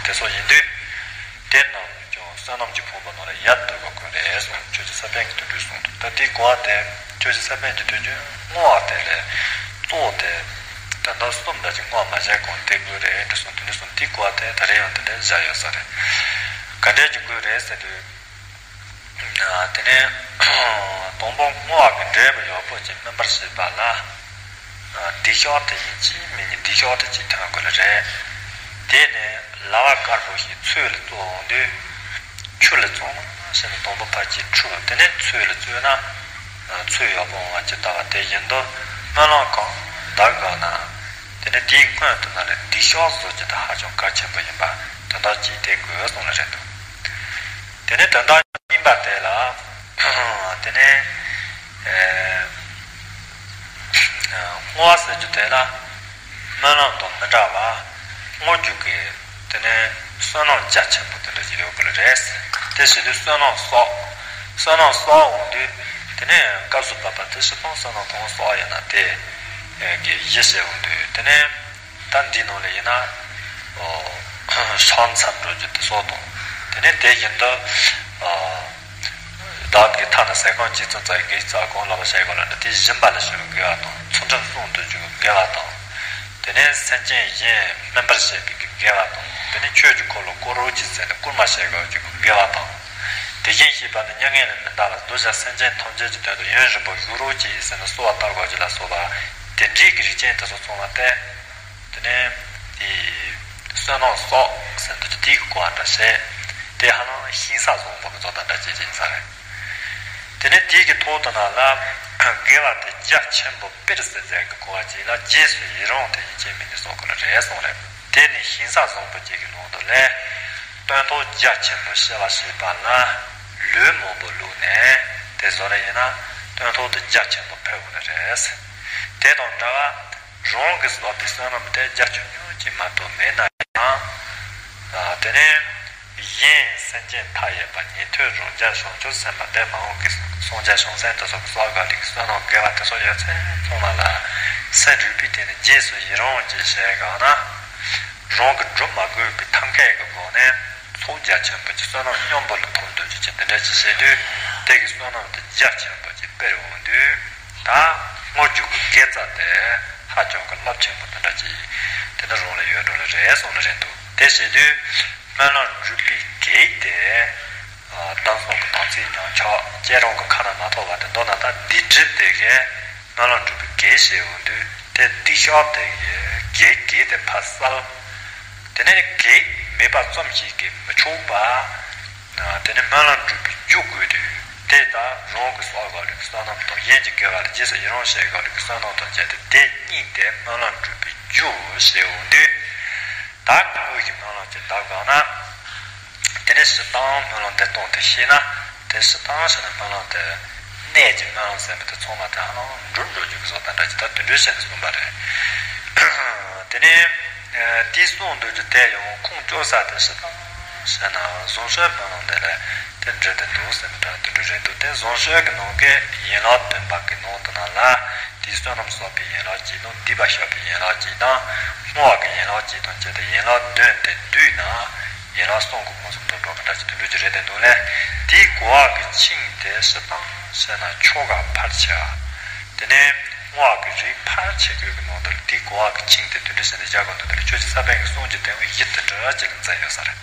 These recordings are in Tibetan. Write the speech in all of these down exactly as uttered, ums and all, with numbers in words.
དེ་ཚོ་ཡིན་དུས། དེ་རྣམས་ཀྱང་བསོད་ནམས་ཀྱི་ཕུང་པོ་རྣམས་ལ་ཡལ་དུ་འགྲོ་དགོས་རེད་གསུངས། ཆོས་རྗེ་ས་པཎ་གྱིས་དེ་འདྲ་གསུངས་འདུག་ད་དེའི་གོ་བ་དེ་ཆོས་རྗེ་ས་པཎ་གྱིས་དུས་རྒྱུན་བསྔོ་བ་དེ་ལས་གཙོ་བོ་དེ་དོན་དག་གསུམ་འདྲ་ཅིག་བསྔོ་བ་མ་བྱས་གོང་དེ་དགོས་རེད་འདྲ་གསུངས། དེ་འདྲ་གསུངས། དེའི་གོ་བ་དེ་ད་རེས་ཡང་དེ་འདྲ་བཞག་ཡོད་ས་རེད། ག་འདྲས་ཀྱི་དགོས་རེད་ཟེར་དུས། དེ་ནས་དང་པོ་བསྔོ་བ་གི་འབྲས་བུ་ཡག་པོ་ཅིག་སྨིན་པར་བྱེད་པ་ལ། སྡིག་བཤགས་དེ་ཡིན་གཅིག་མིན་གཉིས་སྡིག་བཤགས་དེ་གཅིག་ཐོན་དགོས་ལ་རེད། དེ་ནས་ལ་བ་དཀར་པོ་ཞིག་ཚོས་ལ་བཙོ་འོང་དུས། ཆུ་ལ་བཙོས་ན་ཞེས་ནས་དང་པོ་ཕར་གཅིག་འཁྲུ། དེ་ནས་ཚོས་ལ་བཙོས་ན། ཚོས་ཡག་པོ་འོང་བ་ཅི་ལྟ་བ་དེ་བཞིན་དུ་སྨོན་ལམ་གང་བཏབ་དགོས་ན། དེ་ནས་དེའི་སྔོན་དུ་ན་ལས་སྡིག་བཤགས་བཟོ་རྒྱུ་དེ་ཧ་ཅང་གལ་ཆེན་པོ་ཡིན་པ་དོན་དག་ཅིག་དེ་དགོས་གསུངས་ལ་རེད་འདུག་དེ་ནས་དོན་དག་གཉིས་པ་དེ་ལ། དེ་ནས་ཨེ། བསྔོ་བ་ཟེར་རྒྱུ་དེ་ལ་སྨོན་ལམ་དང་མི་འདྲ་བ་བསྔོ་རྒྱུ་གི་དེ་ནས་བསོད་ནམས་རྒྱ་ཆེན་པོ་དེ་འདྲ་ཞིག་ཡོད་དགོས་ལ་རེད། དེ་བྱེད་དུས་བསོད་ནམས་གསོག་བསོད་ནམས་གསོག་འོང་དུས་དེ་ནས་སྐབས་སུ་བབ་པ་དེ་སྤྱིར་བཏང་བསོད་ནམས་གང་གསོག་ཡོད་ན་དེ་གི་གཞི་བྱས་འོང་དུས་དེ་ནས། ད་འདི་ནང་ལ་ཡིན་ན། ཨོ། ཕྱག་མཚན་འགྲོ་རྒྱུ་དེ་སོགས་དང་། དེ་ནས་དེ་བཞིན་དུ། ཨོ། བདག་གིས་ཐ་ན་ཟས་ཁང་གཅིག་ཙམ་བཙལ་དགེ་བཙལ་གང་ལགས་པ་བྱས་གང་ལ་འདི་དེ་སྦྱིན་པ་ལ་ཞུ་བའི་དགེ་བ་དང་ཚུལ་ཁྲིམས་སྲུང་དུ་འཇུག་པའི་དགེ་བ་དང་། དེ་ནས་སེམས་ཅན་གཞན་སྨིན་པར་བྱེད་པའི་དགེ་བ་དང་། དེ་ནས་ཆོས་ཀྱི་འཁོར་ལོ་བསྐོར་རོགས་གྱིས་ཟེར་ནས་བསྐུལ་མ་བྱས་དགོས་རྒྱུ་གི་དགེ་བ་དང་། དེ་བཞིན་གཤེགས་པ་ནི་མྱ་ངན་ལས་མི་འདའ་བར་གདུལ་བྱ་སེམས་ཅན་ཐམས་ཅད་ཀྱི་དོན་དུ་ཡུན་རིང་པོར་བཞུགས་རོགས་གྱིས་ཟེར་ནས་གསོལ་བ་བཏབ་དགོས་རྒྱུ་ལ་སོགས་པ་དེ་འདྲའི་གི་རིགས་ཅན་དེ་ཚོ་ཚང་མ་སྟེ། དེ་ནས་དེ་བསོད་ནམས་གསོག་ཟེར་དུས་དེའི་གོ་བ་འདྲ་བྱས། དེ་ཧ་ལམ་ཞིང་ས་བཟང་པོ་གི་བཟོ་ལྟ་འདྲ་བྱེད་ཀྱི་ཡིན་ས་རེད། དེ་ནས་དེའི་གི་ཐོག་ཏུ་ན་ལ་དགེ་བ་དེ་རྒྱ་ཆེན་པོ་སྤེལ་ཟེར་ཟེར་གི་གོ་བ་ཅིག་ལ་རྗེས་སུ་ཡི་རང་དེ་ཡིན་གཅིག་མིན་གཉིས་གསོག་དགོས་ལ་རེད་གསུངས་རེད། དེ་ནི་ཞིང་ས་བཟང་པོ་ཅིག་གི་ནང་དུ་ལས་སྟོན་ཐོག་རྒྱ་ཆེན་པོ་ཞེས་པ་ཞེས་པ་ལ་ལུས་མང་པོ་བླུགས་ནས་དེ་བཟོ་ལ་ཡིན་ན་སྟོན་ཐོག་དེ་རྒྱ་ཆེན་པོ་ཕེབས་དགོས་ལ་རེད། དེ་དང་འདྲ་བ། རང་གིས་བསགས་པའི་བསོད་ནམས་དེ་རྒྱ་ཆུང་ཉུང་གཅིག་མ་གཏོགས་མེད་ན་ཡང་། ཨ། དེ་ནས་གཞན་སེམས་ཅན་མཐའ་ཡས་པ་ཉན་ཐོས་རང་རྒྱལ་བྱང་ཆུབ་སེམས་དཔའ་འདས་མ་འོངས་ཀྱི་སངས་རྒྱས་བྱང་སེམས་དེ་ཚོ་གི་བསགས་དགའ་ལས་ཀྱི་བསོད་ནམས་དགེ་བ་དེ་ཚོ་ཡོད་ཚད་ཚང་མ་ལ་སེམས་རུས་པའི་གཏིང་ནས་རྗེས་སུ་ཡི་རང་ཅེས་བྱས་གང་ན། རང་གིས་སྒྲུབ་མ་དགོས་པའི་ཐབས་མཁས་ཀྱི་སྒོ་ནས་ཚོགས་རྒྱ་ཆེན་པོ་གྱི་བསོད་ནམས་མཉམ་པོ་ལ་ཐོབ་འདོད་ཀྱི་ཅིག་དེ་འདྲ་ཅིག་བྱེད་དུས་དེ་གི་བསོད་ནམས་དེ་རྒྱ་ཆེན་པོ་ཅིག་སྤེལ་འོང་དུས། ད་བསྔོ་རྒྱུ་གི་དགེ་རྩ་དེ་ཧ་ཅང་གི་རླབས་ཆེན་པོ་དེ་འདྲ་ཅིག་དེ་འདྲ་རང་ལ་ཡོད་འགྲོ་ལ་རེད་གསུངས་ལ་རེད་འདུག་དེ་བྱེད་དུས་སྨོན་ལམ་འགྲུབ་པའི་གེགས་དེ། ཨ། གདམས་ངག་གི་དམ་ཚིག་ཉམས་ཆག་བཅས་རང་གི་ཁ་ན་མ་ཐོ་བ་དེ་མདོར་ན་ད་སྡིག་སྒྲིབ་དེ་གས་སྨོན་ལམ་འགྲུབ་པའི་གེགས་བྱེད་འོང་དུས་དེ་སྡིག་བཤགས་དེ་གས་གེགས་གེགས་དེ་ཕར་བསལ། དེ་ནས་གེགས་མེད་པ་ཙམ་ཞིག་གིས་མི་ཆོག་པ། དེ་ནས་སྨོན་ལམ་འགྲུབ་པའི་རྒྱུ་དགོས་དུས་དེ་ལྟར་རང་གི་བསགས་དགའ་ལས་ཀྱི་བསོད་ནམས་དང་གཞན་གྱི་དགེ་བ་ལ་རྗེས་སུ་ཡི་རང་བྱེད་དགའ་ལས་ཀྱི་བསོད་ནམས་དང་བཅས་ཏེ་དེ་གཉིས་དེ་སྨོན་ལམ་འགྲུབ་པའི་རྒྱུ་བྱེད་འོང་དུས། ད་དངོས་ཀྱི་སྨོན་ལམ་ཅིག་བཏབ་དགོས་ན། དེ་ནས་སྤྱིར་བཏང་སྨོན་ལམ་འདི་གཏོང་དེ་ཤེས་ན། དེ་སྤྱིར་བཏང་བྱས་ན་སྨོན་ལམ་དེ། གནད་ཀྱི་སྨོན་ལམ་ཟེར་མི་དེ་ཚང་མ་དེ་ཧ་ལམ་འགྲུབ་འགྲོ་རྒྱུ་གི་བཟོ་ལྟ་འདྲ་ཅིག་ད་དེ་འདྲའི་བྱས་ནས་གསུངས་པ་རེད། དེ་ནས། དེའི་གསུང་འདོད་རྒྱུ་དེ་ཡང་ཁུངས་བཅོལ་ས་དེ་སྤྱིར་བཏང་བྱས་ན་བཟང་སྤྱོད་སྨོན་ལམ་དེ་ལ་དེ་འབྲེལ་དུ་འདུག་ཟེར་མི་འདྲ་དེ་འདྲ་རེད་འདུག་དེ་བཟང་སྤྱོད་ཀྱི་ནང་གི་ཡན་ལག་བདུན་པ་གི་ནང་དུ་ན་ལ་དེའི་བསོད་ནམས་གསོག་པའི་ཡན་ལག་གཅིག་དང་སྡིག་པ་བཤགས་པའི་ཡན་ལག་གཅིག་དང་བསྔོ་བ་གི་ཡན་ལག་གཅིག་དང་བཅས་ཏེ་ཡན་ལག་བདུན་དེ་བསྡུས་ན་ཡན་ལག་གསུམ་གྱི་ཁོངས་སུ་འདུ་འགྲོ་གི་འདྲ་ཅིག་དེ་འདྲ་ཅིག་རེད་དེ་འདུག་ལས་དེའི་གོ་བ་གི་ཆིངས་དེ་སྤྱིར་བཏང་བཤད་ན་ཆོ་ག་ཕལ་ཆེ་བ། དེ་ནས་བསྔོ་བ་གི་རིགས་ཕལ་ཆེ་གོས་ཀྱི་ནང་དུ་དེའི་གོ་བ་གི་ཆིངས་དེ་དེ་འདྲ་བཤད་ནས་བཞག་གི་འདུག་དེ་ལ་ཆོས་རྗེ་ས་པཎ་གྱི་གསུང་གི་དོན་ཡིད་དུ་འདྲི་བ་ཅིག་ལ་མཛད་ཡོད་ས་རེད།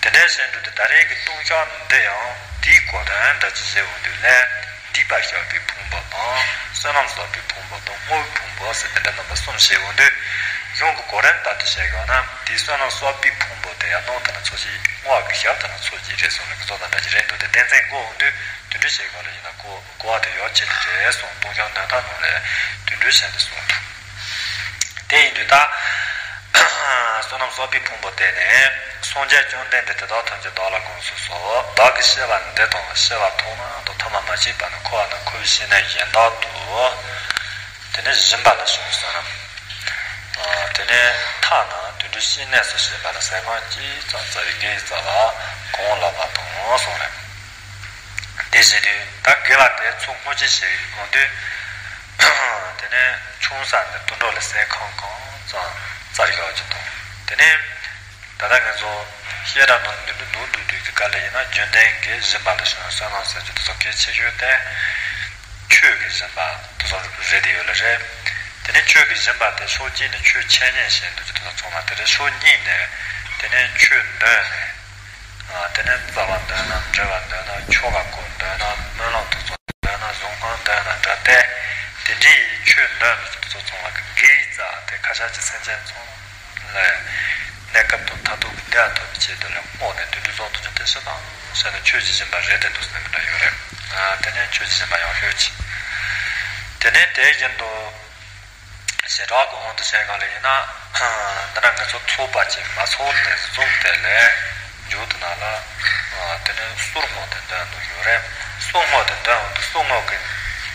དེ་འདྲའི་བཤད་འདུག་དེ་ད་རེས་ཀྱི་ལྟུང་བཤགས་འདི་ཡང་དེའི་གོ་དོན་འདྲ་ཅིག་བཤད་འོང་དུས་ལས། སྡིག་པ་བཤགས་པའི་ཕུང་པོ་དང་བསོད་ནམས་གསོག་པའི་ཕུང་པོ་དང་བསྔོ་བའི་ཕུང་པོ་ཟེར་དེ་འདྲ་རྣམ་པ་གསུམ་བཤད་འོང་དུས། གཞུང་གི་གོ་རིམ་ལྟར་དུ་བཤད་དགོས་ན་དེའི་བསོད་ནམས་གསོག་པའི་ཕུང་པོ་དེ་ཡང་སྣང་དེ་ན་ཚོགས་ཀྱི་བསྔོ་བ་གི་ཞབས་དེ་ན་ཚོགས་ཀྱི་རེད་གསུངས་ནས་ཀྱི་ཚོགས་དང་འདྲ་ཅིག་རེད་འདུག་དེ་དོན་ཚན་འགོ་འོང་དུས་དེ་འདྲ་བཤད་དགོས་ལ་ཡིན་ན་གོ་གོ་བ་དེ་ཡོད་ཆེད་དུ་རེད་གསུངས། ལྟུང་བཤགས་ནན་ཏན་ནང་ལས་དེ་འདྲ་བཤད་ནས་གསུངས་འདུག་དེ་ཡིན་དུས་ད། བསོད་ནམས་གསོག་པའི་ཕུང་པོ་དེ་ནི་སངས་རྒྱས་བཅོམ་ལྡན་འདས་དེ་དག་ཐམས་ཅད་བདག་ལ་དགོངས་སུ་གསོལ། བདག་གིས་བཤད་པ་འདི་དང་བཤད་པ་མཐོང་ན་དང་ཐ་མ་མ་མཆིས་པ་ན་འཁོར་བ་ན་འཁོར་བའི་ཞིང་ནས་གཞན་དག་ཏུ། དེ་ནས་སྦྱིན་པ་ལ་ཞུགས་གསུངས་རྣམས། དེ་ནས་ཐ་ན་དུད་འགྲོའི་སྐྱེ་གནས་སུ་སྐྱེས་པ་ལ་ཟས་ཁང་གཅིག་ཙམ་བཙལ་བའི་དགེ་བའི་རྩ་ལ་གང་ལགས་པ་དང་གསུངས་རེད། དེ་བཞིན་དུ་ད་དགེ་བ་དེ་ཚོ་བསྔོ་རྒྱུ་ཞིག་ཡོང་དུས། དེ་ནས་ཆུང་ས་ནས་དུད་འགྲོ་ལ་ཟས་ཁང་གང་ཙམ་བཙལ་ཡོད་ཀྱི་དང་། དེ་ནས་ ད་ལྟ་ང་ཚོ་བཤད་གྲྭ་ནང་འདི་འདྲ་འདུག་འདུག་འདུག་གི་སྐབས་ལ་ཡིན་ན། རྒྱུན་ལྡན་གྱི་སྦྱིན་པ་ལ་བྱུང་བའི་བསོད་ནམས་ཟེར་རྒྱུ་དེ་ཚོ་གལ་ཆེ་ཤོས་དེ་ཆོས་ཀྱི་སྦྱིན་པ་དེ་ཚོ་རེད་དེ་ཡོད་ལ་རེད། དེ་ནས་ཆོས་ཀྱི་སྦྱིན་པ་དེ་ཕྱོགས་གཅིག་ནས་ཆོས་འཆད་ཉན་བྱེད་འདོད་ཀྱི་དེ་ཚོ་ཚང་མ་དེ་རེད། ཕྱོགས་གཉིས་ནས་དེ་ནས་ཆོས་འདོན་ནས། ཨ། དེ་ནས་རྩ་བ་འདོན་ན་འབྲས་བ་འདོན་ན། ཆོ་ག་སྐོར་འདོན་ན། སྨོན་ལམ་དེ་ཚོ་འདོན་ན། གཟུངས་སྔགས་འདོན་ན་འདྲ་སྟེ། དེ་འདྲའི་ཆོས་འདོན་ནས་དེ་ཚོ་ཚང་མ་གི་དགེ་བའི་རྩ་དེ་ཁ་ཤས་ཀྱི་སེམས་ཅན་ཚང་མ་ལ་གནས་སྐབས་དང་མཐར་ཐུག་གི་བདེ་བ་ཐོབ་པའི་ཆེད་དུ་ལ་བསྔོས་ནས་དེ་འདྲ་བཟོ་ཐུབ་རྒྱུ་དེ་སྤྱིར་བཏང་བྱས་ན་ཆོས་ཀྱི་སྦྱིན་པ་རེད་དེ་འདུག་བསམ་གྱི་འདྲ་ཡོད་རེད། ཨ། དེ་ནས་ཆོས་ཀྱི་སྦྱིན་པ་ཡང་ཤོད་ཅིག་དེ་ནས་དེ་བཞིན་དུ། བྱེ་བྲག་གི་དབང་དུ་བྱས་གང་ལ་ཡིན་ན། འདི་ན་ང་ཚོ་ཚོགས་པ་ཅིག་མ་ཚོགས་ནས་བཟུང་སྟེ་ལས་མཇུག་ཏུ་ན་ལ། དེ་ནས་གསུར་བསྔོ་དེ་འདོན་དུ་ཡོད་རེད། གསུར་བསྔོ་དེ་འདོན་འོང་དུས་གསུར་བསྔོ་གི་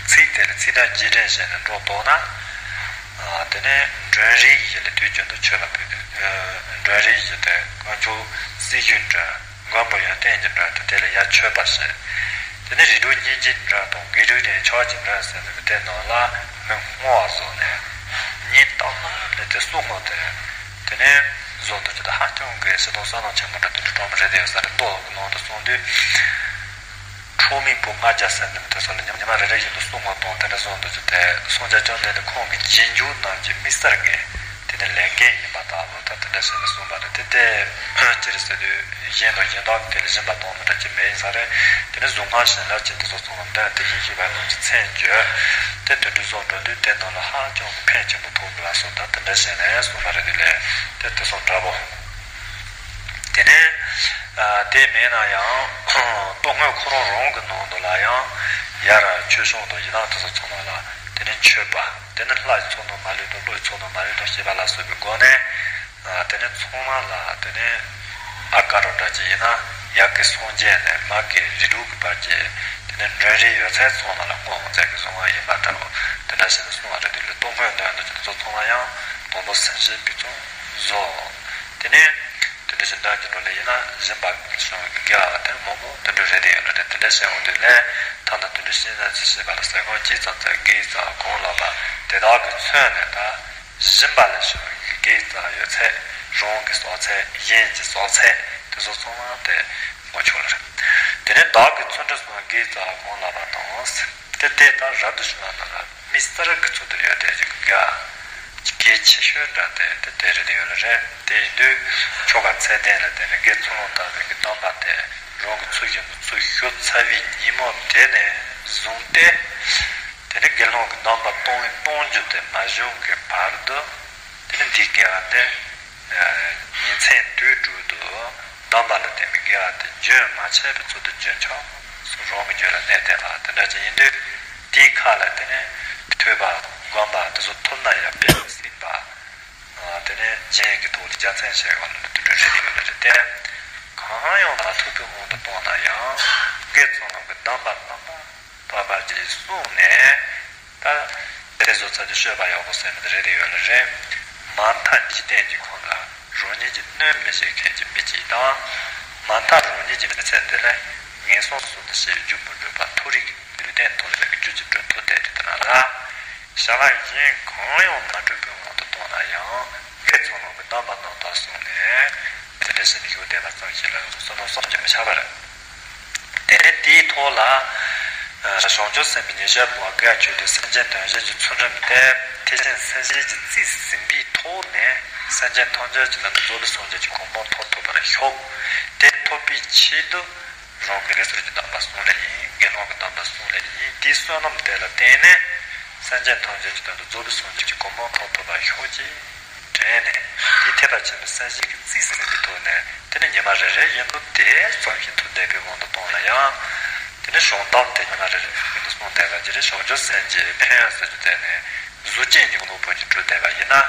ཚིག་དེ་ལ་ཚིག་དོན་རྗེས་དྲན་བྱས་ནས་འགྲོ་ལྡོག་ན། དེ་ནས་མགྲོན་རིགས་ཡི་ལ་དུས་རྒྱུན་དུ་མཆོད་པ་ཕུལ་དུས། མགྲོན་རིགས་ཡི་དེ་དཀོན་མཆོག་སྲི་ཞུའི་མགྲོན། མགོན་པོ་ཡོན་ཏན་གྱི་མགྲོན་དེ་དེ་ལ་ཡར་མཆོད་པ་བྱེད། དེ་ནས་རིགས་དྲུག་སྙིང་རྗེའི་མགྲོན་དང་། དགེ་ལུགས་ལྡན་ཕྱག་རྒྱའི་མགྲོན་ཟེར་འདུག་པའི་དེ་ནང་ལ་མི་བསྔོ་བ་བཟོ་ནས་ཉིན་རྟག་པར་ལས་དེ་གསུར་བསྔོ་དེ། དེ་ནས་བཟོ་འདུག་ཅི་ད་ཧ་ཅང་གི་སྤྱིར་བཏང་བསོད་ནམས་ཆེན་པོ་འདྲ་དེ་འདྲ་སྤྲོ་མོ་རེད་དེ་ཡོད་ས་རེད། ལྟོ་གི་ནང་དུ་སོང་དུས། འཁྲུལ་མེད་བུ་ལྔ་བརྒྱ་ཟེར་འདུག་པའི་དེ་ཚོ་ལ་ཉི་མ་རེ་རེ་བཞིན་དུ་གསུར་བསྔོ་དང་དེ་འདྲ་བཟོ་འདུག་ཅི་དེ་སངས་རྒྱས་བཅོམ་ལྡན་འདས་ཁོང་གི་རྗེས་འཇུག་རྣམས་ཀྱི་དམིགས་བསལ་གྱི་དེ་ནི་ལས་འགན་ཡིན་པ་ལྟ་བུ་ད་དེ་འདྲ་བྱས་ནས་གསུངས་པ་རེད། དེ་དེ་ཅི་རེད་ཟེར་དུས་གཞན་དང་གཞན་དག་གི་དེ་ལ་སྦྱིན་པ་གཏོང་མི་འདྲ་ཅི་མེད་ཡིན་ས་རེད། དེ་ནས་གཟུངས་སྔགས་བྱིན་རླབས་ཀྱི་དེ་ཚོ་ཚང་མ་འདོན། དེ་བཞིན་གཤེགས་པ་རྣམས་ཀྱི་མཚན་བརྗོད། དེ་དོན་འགྲུབ་སོགས་འགྲོ་དུས་དེ་རྣམས་ལ་ཧ་ཅང་གི་ཕན་ཆེན་པོ་ཐོགས་ཀྱི་ལ་སོགས་ད་དེ་འདྲ་བྱས་ནས་གསུངས་པ་རེད། དེ་ལས་དེ་དེ་ཚོ་འདྲ་པོ། དེ་ནས་ཨ་དེ་མེད་ན་ཡང་གཏོར་བསྔོས་ཁོ་རང་རང་གི་ནང་དུ་ལ་ཡང་ཡར་ཆོས་སྐྱོང་དང་ཡི་དམ་དེ་ཚོ་ཚང་མ་ལ་དེ་ནས་མཆོད་པ། དེ་ནས་ལྷ་ཡི་ཚོགས་རྣམས་མ་ལུས་དང་། ཀླུ་ཡི་ཚོགས་རྣམས་མ་ལུས་དང་ཞེས་པ་ལ་སོགས་པའི་སྒོ་ནས། ཨ་དེ་ནས་ཚང་མ་ལ་དེ་ནས་ཨ་ཀ་རུ་འདྲ་ཅིག་ཡིན་ན་ཡ་གི་སངས་རྒྱས་ནས་མ་གི་རིགས་དྲུག་གི་བར་གྱི་དེ་ནས་མགྲོན་རིགས་ཡོད་ཚད་ཚང་མ་ལ་བསྔོ་བ་མཛད་ཀྱི་གཟུངས་སྔགས་ཡིན་པ་ལྟ་བུ་དེ་འདྲ་ཞིག་ཏུ་གསུངས་པ་རེད། དེ་ལས་གཏོར་བསྔོས་འདོན་འདོན་གྱི་དེ་ཚོ་ཚང་མ་ཡང་དང་པོ་སེམས་བསྐྱེད་ཕུན་སུམ་ཚོགས། དེ་ནས་དེ་འདྲ་ཞིག་འདོན་གྱི་འགྲོ་ལས་ཡིན་ན་སྦྱིན་པ་བྱུང་བའི་དགེ་བ་དེ་མང་པོ་དེ་འདྲ་རེད་དེ་ཡོད་ལ་རེད། དེ་འདྲ་བྱས་འོང་དུས་ལས་ཐ་ན་དེ་འདྲ་ཤེས་ན་ཅི་ཞེས་པ་ལ་ཟས་གོས་ཇི་ཙམ་བཙལ། དགེ་རྩ་གང་ལགས་པ་དེ་དག་གིས་མཚོན་ནས་ད། སྦྱིན་པ་ལས་བྱུང་བའི་དགེ་རྩ་ཡོད་ཚད་རང་གི་གསོག་ཚད་གཞན་གྱི་གསོག་ཚད་དེ་ཚོ་ཚང་མ་དེ་བསྔོ་ཆོག་ལ་རེད། དེ་ནས་བདག་གིས་མཚོན་འགྲོ་གསུངས་དགེ་རྩ་གང་ལགས་པ་དང་། དེ་དེ་ལྟར་རབ་ཏུ་བྱུང་བ་རྣམས་ལ་དམིགས་བསལ་གྱི་ཚུལ་དུ་ཡོད་དེ་ཀྱི་དགེ་གལ་ཆེ་ཤོས་འདྲ་དེ་དེ་དེ་རེད་དེ་ཡོད་ལ་རེད། དེ་ཡིན་དུས་ཆོ་ག་ཚད་ལྡན་ལ་བརྟེན་ནས་དགེ་ཚུལ་སློང་ལྟ་བུའི་གི་གདམས་པ་དེ་རང་གི་ཚུལ་བཞིན་དུ་ཚུར་ཞུ་ཚར་བའི་ཉིན་མོ་དེ་ནས་བཟུང་སྟེ། དེ་ནས་དགེ་སློང་གི་གདམས་པ་གཏོང་བའི་གཏོང་རྒྱུ་དེ་མ་བྱུང་གི་བར་དུ། དེ་ནས་འདིའི་དགེ་བ་དེ་ཉིན་མཚན་དུས་དྲུག་ཏུ་གདམས་པ་ལ་བརྟེན་པའི་དགེ་བ་དེ་རྒྱུན་མ་ཆད་པའི་ཚུལ་དུ་རྒྱུན་ཆགས་སུ་རང་གི་རྒྱུད་ལ་གནས་བསྡད་པ་དེ་འདྲ་ཅིག་ཡིན་དུས། དེའི་ཁ་ལ་དེ་ནས་ཐོས་པ་སྒོམ་པ་དེ་ཚོ་ཐུབ་ན་ཡང་དཔེ་མི་སྲིད་པ། དེ་ནས་རྒྱན་གྱི་ཐོག་ལ་རྒྱལ་མཚན་བྱས་པ་ལ་དུད་འགྲོའི་རིགས་ཡོད་པ་རེད་དེ། གང་ཡང་མ་ཐུབ་པའི་དབང་དུ་བཏང་ན་ཡང་དགེ་ཚུལ་སློང་གི་གདམས་པ་རྣམ་པར་དག་པ་ཅིག་གསུངས་ནས། ད་དེ་ཚོ་ཚར་དུ་ཤོད་པ་ཡག་པོ་ཟེར་ནི་རེད་དེ་ཡོད་ལ་རེད། མ་མཐའ་འཇིག་རྟེན་གྱི་ཁམས་ལ་རང་ཉིད་ཀྱིས་གནོད་མི་བྱེད་མཁན་གྱི་མི་གཅིག་དང་། མ་མཐའ་རང་ཉིད་ཀྱི་མི་ཚེ་འདི་ལ་ངན་སོང་གསུམ་དུ་ཞེན་རྒྱུ་མི་འདོད་པ་མཐོ་རིས་ཀྱི་ལུས་རྟེན་མཐོ་རིས་ཀྱི་རྒྱུ་ཅིག་སྒྲུབ་ཐུབ་བསྡད་དུས་དེ་ན་ལ། བྱ་བ་གཞན་གང་ཡང་མ་གྲུབ་པའི་དབང་དུ་བཏང་ན་ཡང་དགེ་ཚུལ་སློང་གི་གདམས་པ་རྣམ་དག་གསུངས་ནས་དེ་འདྲ་ཞིག་ནས་ཡོད་བསྡད་པ་ཙམ་ཞིག་ལ་བསོད་ནམས་བསམ་གྱིས་མི་ཁྱབ་པ་རེད། དེ་ནས་དེའི་ཐོག་ལ་བྱང་ཆུབ་སེམས་དཔའི་ཉེར་སྤྱོད་པོ་དགེ་བ་བཅུ་དེ་སེམས་ཅན་དོན་བྱེད་ཀྱི་ཚུལ་ཁྲིམས་ཏེ། ཐེག་ཆེན་སེམས་བསྐྱེད་ཀྱི་རྩིས་ཟིན་པའི་ཐོག་ནས་སེམས་ཅན་ཐམས་ཅད་ཀྱི་དོན་དུ་རྫོགས་པའི་སངས་རྒྱས་ཀྱི་གོ་འཕང་ཐོབ་ཐུབ་པར་ཤོག་དེ་ཐོབ་པའི་ཆེད་དུ། རང་གི་དགེ་ཚུལ་གྱི་གདམས་པ་གསུངས་ལེ་ཡིན། དགེ་སློང་གི་གདམས་པ་གསུངས་ལེ་ཡིན། དེའི་བསོད་ནམས་དེ་ལ་བརྟེན་ནས་སེམས་ཅན་ཐམས་ཅད་ཀྱི་དོན་དུ་རྫོགས་པའི་སངས་རྒྱས་ཀྱི་གོ་འཕང་ཐོབ་ཐུབ་པར་ཤོག་ཅེས་དྲན་ནས། དེའི་ཐེག་པ་ཆེན་པོའི་སེམས་བསྐྱེད་ཀྱི་རྩིས་ཟིན་པའི་ཐོག་ནས། དེ་ནི་ཉི་མ་རེ་རེ་བཞིན་དུ་དེ་ཙམ་ཞིག་ཐུབ་བསྡད་པའི་དབང་དུ་བཏང་ན་ཡང་། དེ་ནི་བྱང་གདམས་དེ་ཉི་མ་རེ་རེ་བཞིན་དུ་གསུངས་བསྡད་པ་ཅི་རེད། བྱང་ཆུབ་སེམས་ཀྱི་ཕན་ཡོན་ཟེར་རྒྱུ་དེ་ནི་གཟུགས་ཅན་གྱི་དངོས་པོ་ཅིག་གྲུབ་བསྡད་པ་ཡིན་ན།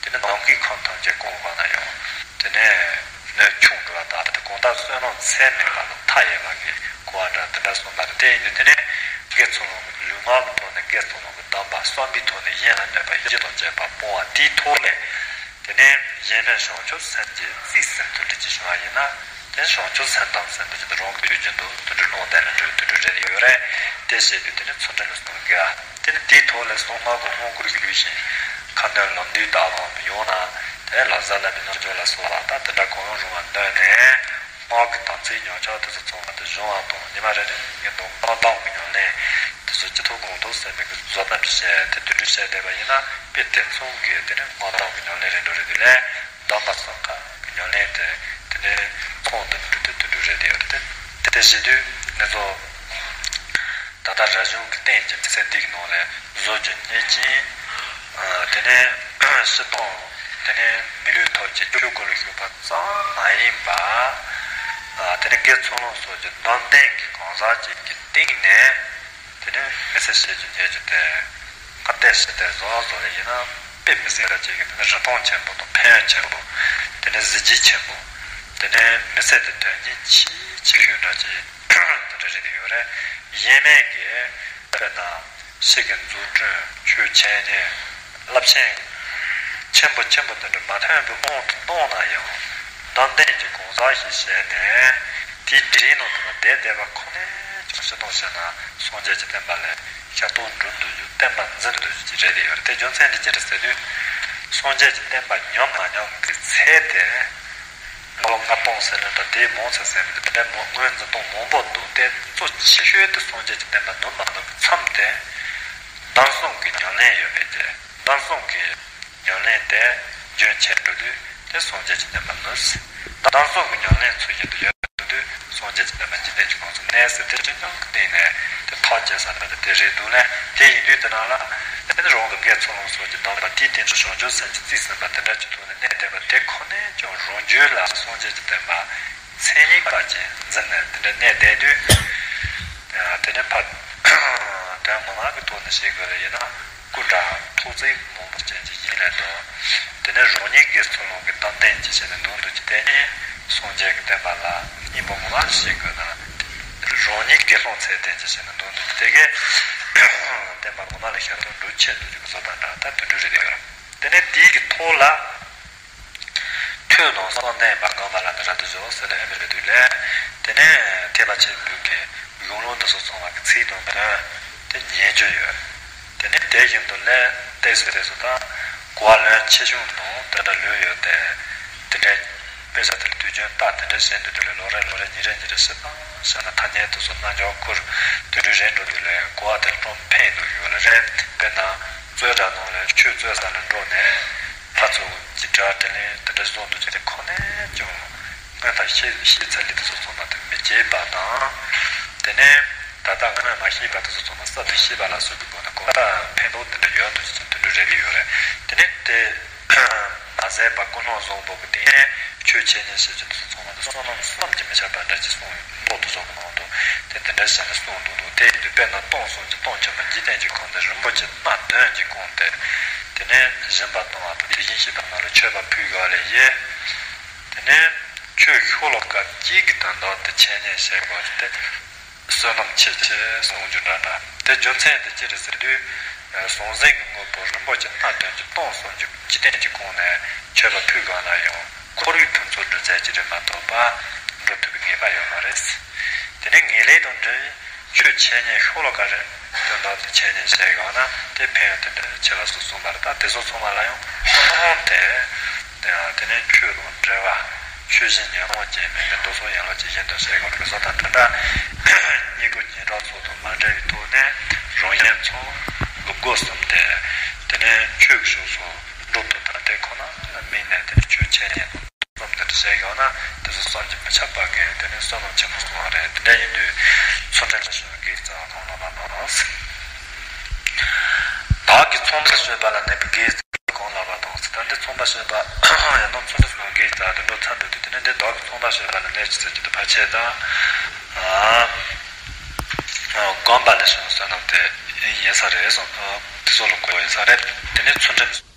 དེ་ནི་ནམ་མཁའི་ཁམས་ཐམས་ཅད་བསྐོར་བ་ན་ཡང་། དེ་ནས་སྣོད་ཆུང་འགྲོ་བ་དག་སྟེ། གང་ལྟར་བསོད་ནམས་ཚད་མེད་པ་ལ་མཐའ་ཡས་པ་གི་གོ་བ་འདྲ་དེ་འདྲ་གསུངས་པ་རེད། དེ་ཡིན་དུས་དེ་ནས་དགེ་ཚུལ་སློང་གི་ལུས་ངག་གི་ཐོག་ནས་དགེ་ཚུལ་སློང་གི་གདམས་པ་བསམ་པའི་ཐོག་ནས་གཞན་ལ་གནོད་པ་ཡིད་བྱེད་དང་བཅས་པ་སྤོང་བ་དེའི་ཐོག་ལས། དེ་ནས་གཞན་ཕན་བྱང་ཆུབ་སེམས་ཀྱི་རྩིས་ཟིན་ཐུབ་ལེ་ཅིག་བྱུང་བ་ཡིན་ན། དེ་བྱང་ཆུབ་སེམས་གདམས་ཟེར་འདུག་ཅིག་དེ་རང་གི་དུས་རྒྱུན་དུ་དུད་འགྲོ་སློང་བསྡད་ལ་འགྲོ་དུད་འགྲོ་རེ་རེ་ཡོད་རེད། དེ་བྱེད་དུས་དེ་ནི་ཚུལ་ཁྲིམས་ལ་སོགས་དགེ་བ། དེ་ནི་དེའི་ཐོག་ལས་གསང་སྔགས་ཀྱི་དབང་བསྐུར་གྱི་ལུས་ཤིང་ཁ་འདོན་ལམ་འདུས་ལྟ་བུའམ། ཡང་ན་ ལ་ལ་བཟའ་ལ་མི་སྣང་སྦྱོར་ལ་སོགས་པ་ད་དེ་འདྲ་གང་རུང་བ་འདོད་ནས་སྔགས་ཀྱི་དམ་ཚིག་ཉམས་ཆག་དེ་ཚོ་ཚང་བ་དེ་སྦྱོང་བ་དང་ཉི་མ་རེ་རེ་ཉིན་དང་སྔགས་གདམས་ཀྱི་ཉམས་ལེན་དེ་ཚོ་ཅི་ཐུབ་གང་ཐུབ་ཟེར་ནས་ཀྱི་བཟོ་ལྟ་བྱས་དེ་དུད་འགྲོ་བྱས་བསྡད་པ་ཡིན་ན་དཔེ་དེ་མཚུངས་ཀྱི་དེ་ནི་སྔགས་གདམས་ཀྱི་ཉམས་ལེན་རེ་འགྲོ་རེ་དུས་ལས། གདམས་པ་སོགས་ཀྱི་ཉམས་ལེན་དེ་དེ་ནས་ཁོང་དུ་འགྲོ་དུས་དུད་འགྲོ་རེད་དེ་ཡོད་དེ། དེ་བྱེད་དུས་ང་ཚོ་ད་ལྟ་རབ་བྱུང་གི་རྟེན་གྱི་ཚེ་འདི་གི་ནང་ལས་བཟོ་རྒྱུ་རྙེད་ཅིང་། དེ་ནས་སྤྱི་དང་དེ་ནས་མི་ལུས་ཐོབ་ཀྱི་ཆོས་སྐུ་ལ་ཞུགས་པ་ཙམ་མ་ཡིན་པ། དེ་ནས་དགེ་ཚུལ་སློང་སོགས་ཀྱི་དམ་ལྡན་གྱི་གང་ཟག་ཅིག་གི་སྟེང་ནས། དེ་ནས་མི་ཚེ་ཤེས་རྒྱུ་རྙེད་རྒྱུ་དེ་ཁ་གཏད་ཞི་བདེ་བཟོ་བཟོ་ལེ་ཡིན་ན་དཔེ་མི་སྲིད་ལ་བྱེད་ཀྱི་དེ་ནས་རིན་ཐང་ཆེན་པོ་དང་ཕན་ཡོན་ཆེན་པོ། དེ་ནས་གཟི་བརྗིད་ཆེན་པོ། དེ་ནས་མི་ཚེ་དེ་དོན་སྙིང་ཆེ་ཆེ་ཤོས་འདྲ་ཅིག་དེ་འདྲ་རེད་ཡོད་རེད། ཡེ་མེད་ཀྱི་དཔེར་ན་ཕྱི་གི་འཛུགས་སྐྲུན་ཆོས་འཆད་ཉན་རླབས་ཆེན་ཆེན་པོ་ཆེན་པོ་དེ་འདྲ་མ་ཐོན་པའི་དབང་དུ་གཏོང་ན་ཡང་དམ་ལྡན་གྱི་གང་ཟག་ཞིག་བྱས་ནས་དེའི་གྲས་ནང་དུ་བསྡད་བསྡད་པ་ཁོ་ནས་ཀྱང་སྤྱི་དང་བཤད་ན། སངས་རྒྱས་ཀྱི་བསྟན་པ་ལས་ཞབས་ཏོག་འགྲུབ་འདུག་རྒྱུ་བསྟན་པ་འཛིན་འདུག་རྒྱུ་ཅིག་རེད་དེ་ཡོད་རེད། དེ་རྒྱུ་མཚན་དེ་ཅི་རེད་ཟེར་དུས། སངས་རྒྱས་ཀྱི་བསྟན་པ་ཉམས་མ་ཉམས་ཀྱི་ཚད་དེ་ལོ་ལྔ་སྟོང་ཟེར་ནས་ད་དེའི་མང་ཚད་ཟེར་མི་འདུག་དེ་འདྲའི་མང་སྔོན་འཛིན་སྟངས་མང་པོ་འདུག་དེ་གཙོ་ཆེ་ཤོས་དེ་སངས་རྒྱས་ཀྱི་བསྟན་པ་ནུབ་མ་ནུབ་ཀྱི་མཚམས་དེ་གདམས་གསུམ་གྱི་ཉམས་ལེན་ཡོད་པས་ཏེ། གདམས་གསུམ་གྱི་ཉམས་ལེན་དེ་རྒྱུན་ཆད་འགྲོ་དུས་དེ་སངས་རྒྱས་ཀྱི་བསྟན་པ་ནུབ། གདམས་གསུམ་གྱི་ཉམས་ལེན་ཚུལ་བཞིན་དུ་ཡོད་དུས་སངས་རྒྱས་ཀྱི་བསྟན་པ་འཇིག་རྟེན་གྱི་ཁོངས་སུ་གནས་ཟེར་དེ་ཅི་སྙམ་གྱི་སྟེང་ནས་དེ་ཐག་བཅད་ས་ནི་དེ་རེད་འདུག་ལས། དེ་ཡིན་དུས་དེ་ནང་ལ་དེ་ནི་རང་གི་དགེ་ཚུལ་སློང་སོགས་ཀྱི་གདམས་པ་དེའི་རྟེན་གྱི་བྱང་ཆུབ་སེམས་ཀྱིས་རྩིས་ཟིན་པ་དེ་འདྲ་གྱི་ཐོག་ནས་གནས་བསྡད་པ་དེ་ཁོ་ནས་ཀྱང་རང་རྒྱུད་ལ་སངས་རྒྱས་ཀྱི་བསྟན་པ་མཚན་ཉིད་པ་ཅན་འཛིན་ནས་དེ་འདྲ་གནས་བསྡད་དུས། དེ་ནས་ཕར་དོན་ངོ་མ་གི་ཐོག་ནས་བཤད་དགོས་ལ་ཡིན་ན། སྐུ་འདྲ་ཐོག་བརྩེགས་མང་པོ་ཅན་གྱི་ཡིན་ལས་དང་། དེ་ནས་རང་ཉིད་དགེ་ཚུལ་སློང་གི་གདམས་ལྡན་གྱི་བྱས་ནས་འདུག་འདུག་ཀྱི་དེ་ནི་སངས་རྒྱས་ཀྱི་བསྟན་པ་ལ་སྙིང་པོ་ངོ་མ་ཞིག་དགོས་ན། རང་ཉིད་དགེ་སློང་ཚད་ལྡན་གྱི་བྱས་ནས་འདུག་འདུག་ཀྱི་དེ་གའི་བསྟན་པ་ངོ་མ་ལ་ཞབས་ཏོག་འགྲུབ་ཆེད་དུ་ཀྱི་བཟོ་དང་འདྲ་ད་དུད་འགྲོ་རེ་རེ་ཡོད། དེ་ནས་དེའི་གི་ཐོག་ལ། ཆོས་དང་བསམ་གཏན་པ་སྒོམ་པ་ལ་ནི་རབ་ཏུ་འཇུག་ཟེར་ལ་ཨེ་མི་རེ་དུས་ལས། དེ་ནས་ཐེག་པ་ཆེན་པོའི་གི་གཞུང་ལུགས་འདི་ཚོ་ཚང་བ་གི་ཚིག་དང་དོན་དེ་ཉན་རྒྱུ་ཡོད། དེ་ནས་དེ་བཞིན་དུ་ལས་ཏེ་ཟེར་རེ་སོ་ད་གོ་བ་ལོན་ཆེ་ཆུང་དང་དེ་འདྲ་ལོས་ཡོད་དེ། དེ་འདྲའི་དཔེ་ཆ་དེར་དུས་རྒྱུན་ལྟ་དེ་འདྲ་བྱས་འདུག་དེ་ལས་ལོ་རེ་ལོ་རེ་ཉིན་རེ་ཉིན་རེ་ཞིབ་ཏང་བྱས་ན་ཐ་སྙད་དེ་ཚོ་རྣ་འཇོག་ཁུར་དུས་རྒྱུན་རེ་འགྲོ་དུས་ལས་གོ་བ་དེར་ཀྲོང་ཕན་དུ་ཡོད་ལ་རེད། དཔེར་ན་རྩོད་གྲྭ་ནང་ལས་ཆོས་རྩོད་ས་ལ་འགྲོ་ནས། ཕར་ཚུར་ཅི་འདྲ་དྲིན་ལན་དེ་འདྲ་བཟོ་འདུག་ཅེས་དེ་ཁོ་ནས་ཀྱང་སྔོན་དང་ཤེས་ཤེས་ཚད་ལས་དེ་ཚོ་ཚང་མ་དེ་མི་བརྗེད་པ་དང་། དེ་ནས་ད་ལྟ་སྔོན་མ་ཤེས་པ་དེ་ཚོ་ཚང་མ་གསར་དུ་ཤེས་པ་ལ་སོགས་པའི་སྒོ་ནས་གོ་བརྡ་ཕན་ཐོགས་དེ་འདྲ་ཡོད་འདུག་ཅེས་དེ་འདྲ་རེ་གི་ཡོད་རེད། དེ་ནས་དེ་མ་ཟད་པ་ཀུན་སློང་བཟང་པོ་གི་སྟེང་ནས་ཆོས་འཆད་ཉན་བྱེད་ཀྱི་འདུག་ཚང་མ་དེ་བསོད་ནམས་བསམ་གྱིས་མི་ཁྱབ་པ་འདྲ་ཅིག་གསུངས་ཡོད་མདོ་དེ་ཚོ་གི་ནང་དུ་དེ་དེ་འདྲ་བྱས་ནས་གསུངས་འདུག་འདུག་དེ་ཡིན་དུས་དཔེར་ན་སྟོང་གསུམ་གྱི་སྟོང་ཆེན་པོ་འཇིག་རྟེན་གྱི་ཁམས་དེ་རིན་པོ་ཆེ་སྣ་བདུན་གྱིས་བསྐོངས་ཏེ། དེ་ནས་སྦྱིན་པ་གཏོང་བ་དང་དེ་བཞིན་གཤེགས་པ་རྣམས་ལ་མཆོད་པ་ཕུལ་དགོས་པ་ལས་ཡེ། དེ་ནས་ཆོས་ཤོ་ལོ་ཀ་གཅིག་གི་དོན་དག་དེ་འཆད་ཉན་བྱེད་དགོས་ཏེ། བསོད་ནམས་ཆེ་ཆེ་གསུང་རྒྱུ་འདྲ་འདྲ། དེ་རྒྱུ་མཚན་དེ་ཅི་རེད་ཟེར་དུས། ཟང་ཟིང་གི་དངོས་པོ་རིན་པོ་ཆེ་སྣ་བདུན་གྱི་སྟོང་གསུམ་གྱི་འཇིག་རྟེན་གྱི་ཁོངས་ནས་མཆོད་པ་ཕུལ་དགོས་ན་ཡང་ཁོར་ཡུག་ཕུན་ཚོགས་སྒྲུབ་ཚད་ཅིག་རེད་མ་གཏོགས་པ་འགྲུབ་ཐུབ་པའི་ངེས་པ་ཡོད་མ་རེད། དེ་ནས་ངེས་ལེགས་དང་འབྲེལ་བའི་ཆོས་འཆད་ཉན་ཤོ་ལོ་ཀ་རེ་དོན་དག་དེ་འཆད་ཉན་བྱས་ཡོང་ན་དེ་ཕན་ཡོན་དེ་འདྲ་ཆེ་བ་སོགས་གསུངས་པ་རེད། ད་དེ་ཚོ་ཚང་མ་ལ་ཡང་ཁོ་རང་དེ་དེ་ནས་ཆོས་དང་འབྲེལ་བ་ཆོས་བཞིན་ཉོན་མོངས་ཅན་མིན་པའི་མདོ་སོགས་ཡན་ལག་ཇི་བཞིན་དུ་བྱས་དགོས་པའི་བཟོ་དང་འདྲ་འདྲ། སྙིང་པོ་སྦྱིན་གྲྭ་ཚོ་དང་མ་འབྲེལ་བའི་ཐོག་ནས་རང་ཡན་ཚང་སྒོ་སྒོ་གསུམ་དེ་དེ་ནས་ཆོས་ཀྱི་ཕྱོགས་སུ་འགྲོ་ཐུབ་པ་དེ་ཁོ་ན་ལ་དམིགས་ནས་དེ་ནས་ཆོས་འཆད་ཉན་དང་གསུམ་དེ་འདྲ་བྱས་ཡོང་ན་དེ་ཚོ་བསམ་གྱིས་མི་ཁྱབ་པ་གི་དེ་ནས་བསོད་ནམས་ཆེན་པོ་སོང་བ་རེད། དེ་འདྲ་ཡིན་དུས་ཚུལ་ཁྲིམས་ལ་ཞུགས་པའི་དགེ་རྩ་གང་ལ་བ་དང་། བདག་གིས་མཚུངས་པར་བྱེད་པ་ལ་གནས་པའི་དགེ་རྩ་གང་ལ་བ་དང་ཟེར། ད་འདི་མཚུངས་པར་བྱེད་པ་ཡང་ན་ཚུལ་ཁྲིམས་སོགས་དགེ་རྩ་དེ་འགྲོ་ཚར་འདུག་དུས་དེ་ནས་འདི་བདག་གིས་མཚུངས་པར་བྱེད་པ་ལ་གནས་ཀྱི་ཟེར་གྱི་འདུག་ཕལ་ཆེར་ད། སྒོམ་པ་ལས་བྱུང་བའི་བསོད་ནམས་དེ་ཡིན་ས་རེད་གསུངས། དེ་ཚོ་ལ་གོ་ཡིན་ས་རེད། དེ་ནས་ཚུལ་ཁྲིམས་